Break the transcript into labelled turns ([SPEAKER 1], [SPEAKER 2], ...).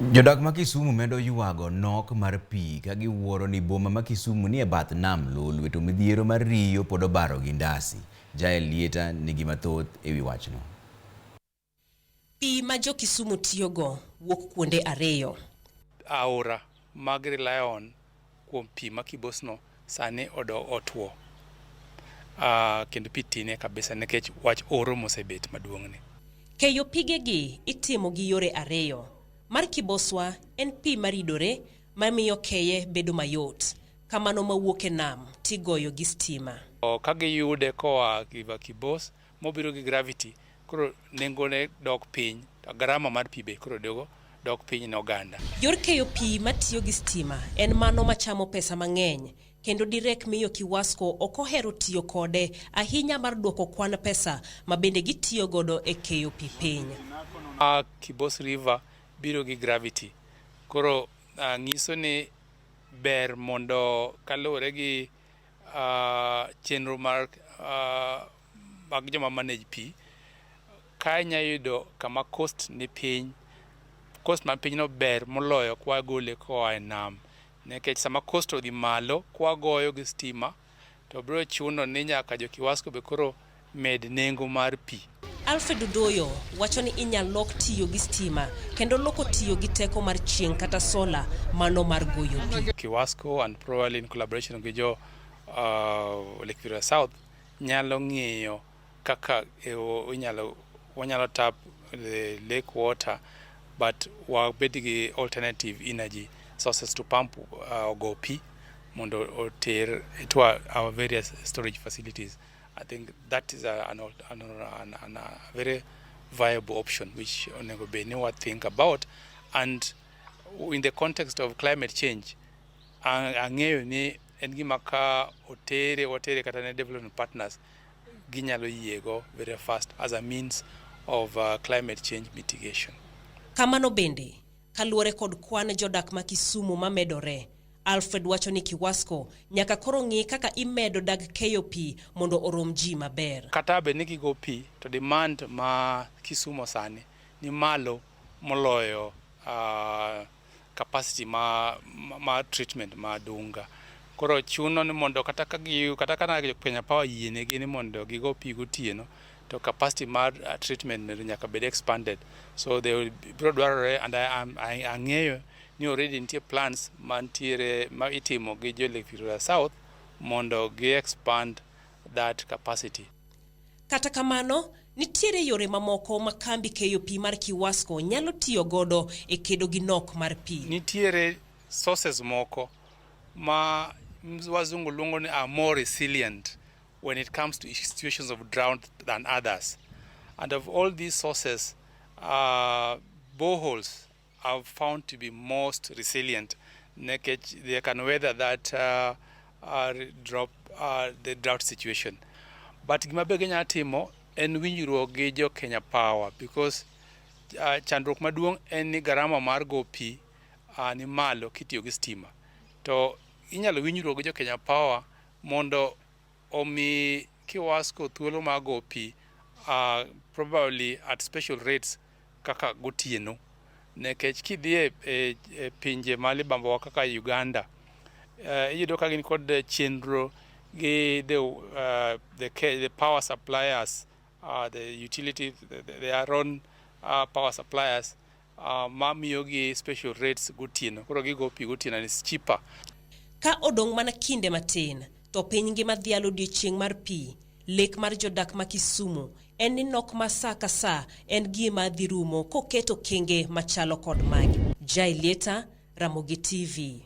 [SPEAKER 1] Jodak ma Kisumu medo ywago nok mar pi ka giwuoro ni boma ma Kisumu nie bath nam Lolwe to midhiero mar riyo pod obaro gi ndasi. Jael Lieta nigi mathoth e wi wachno.
[SPEAKER 2] Pi ma jo Kisumu tiyogo wuok kuonde ariyo.
[SPEAKER 3] Aora mag rely on kuom pi ma Kibosno sani odo otwo. Kendo pi tine kabisa nikech wach oro mosebet maduong'ni.
[SPEAKER 2] Keyo pigegi itimo gi yore ariyo. Mar Kiboswa en pi maridore mamiyo keye bedo mayot. Kamano mawuok e nam tigoyo gi stima.
[SPEAKER 3] Ka giyude koa River Kibos mobiro gi gravity, koro nengone dok piny, to garama mar pi be koro dogo dok piny ne oganda.
[SPEAKER 2] Yor keyo pi matiyo gi stima en mano machamo pesa mang'eny kendo direk miyo Kiwasco ok ohero tiyo kode ahinya mar duoko kwan pesa ma bende gitiyo godo e keyo pi piny.
[SPEAKER 3] Kibos River biro gi gravity, koro nyiso ni ber mondo kaluwore gi chenro mar mag joma manage pi, ka inya yudo kama cost ni piny, cost man piny no ber moloyo kwagole koa e nam, nikech sama cost odhi malo kwagoyo gi stima to biro chuno ni nyaka jo Kiwasco be koro med nengo mar pi.
[SPEAKER 2] Alfred Odoyo wacho ni inyal lok tiyo gi stima kendo loko tiyo gi teko mar chieng' kata sola mano mar goyo pi.
[SPEAKER 3] Kiwasco and probably in collaboration gi jo Lake Victoria South nyalo ng'iyo kaka inyalo wanyalo tap the lake water, but wabed gi alternative energy sources to pump, ogo pi mondo oter to our various storage facilities. I think that is a, an, an, an, an, a very viable option which onego bed ni wa think about, and in the context of climate change, ang'eyo ni en gima ka otere watere kata ne development partners ginyalo yiego very fast as a means of climate change mitigation.
[SPEAKER 2] Kamano bende, kaluwore kod kwan jodak ma Kisumu mamedore, Alfred wacho ni Kiwasco nyaka koro ng'i kaka imedo dag keyo pi mondo orom ji maber.
[SPEAKER 3] Kata bed ni gigo pi to demand ma Kisumu sani ni malo moloyo capacity ma treatment ma Dunga. Koro chuno ni mondo kata ka gi kata ka Kenya Power yienegi ni mondo gigo pi gotieno, to capacity mar treatment nyaka bed expanded. So they will biro dwarore, and ang'eyo ni already nitie plans mantiere ma itimo gi jo Lake Victoria South mondo gi expand that capacity.
[SPEAKER 2] Kata kamano, nitiere yore mamoko ma kambi keyo pi mar Kiwasco nyalo tiyo godo e kedo gi nok mar pi.
[SPEAKER 3] Nitiere sources moko ma wazungu luongo ni are more resilient when it comes to situations of drought than others. And of all these sources, boreholes are found to be most resilient nikech they can weather that drop, the drought situation. But gima be ginyalo timo en winjruok gi jo Kenya Power, because chandruok maduong' en ni garama mar go pi ni malo kitiyo gi stima. To inyalo winjruok gi jo Kenya Power mondo omi Kiwasco thuolo mar go pi, probably at special rates kaka gotieno. Nikech kidhi e pinje ma libambowa kaka Uganda, iyudo ka gin kod chenro gi the power suppliers, the utility, their own power suppliers mamiyogi special rates gotieno. Koro gigo pi gotieno and it's cheaper.
[SPEAKER 2] Ka odong' mana kinde matin, to piny ngima dhialo odiechieng' mar pi, lek mar jodak ma Kisumu en ni nok ma sa ka sa en gima dhi rumo koket okenge machalo kod magi. Jai Lieta, Ramogi TV.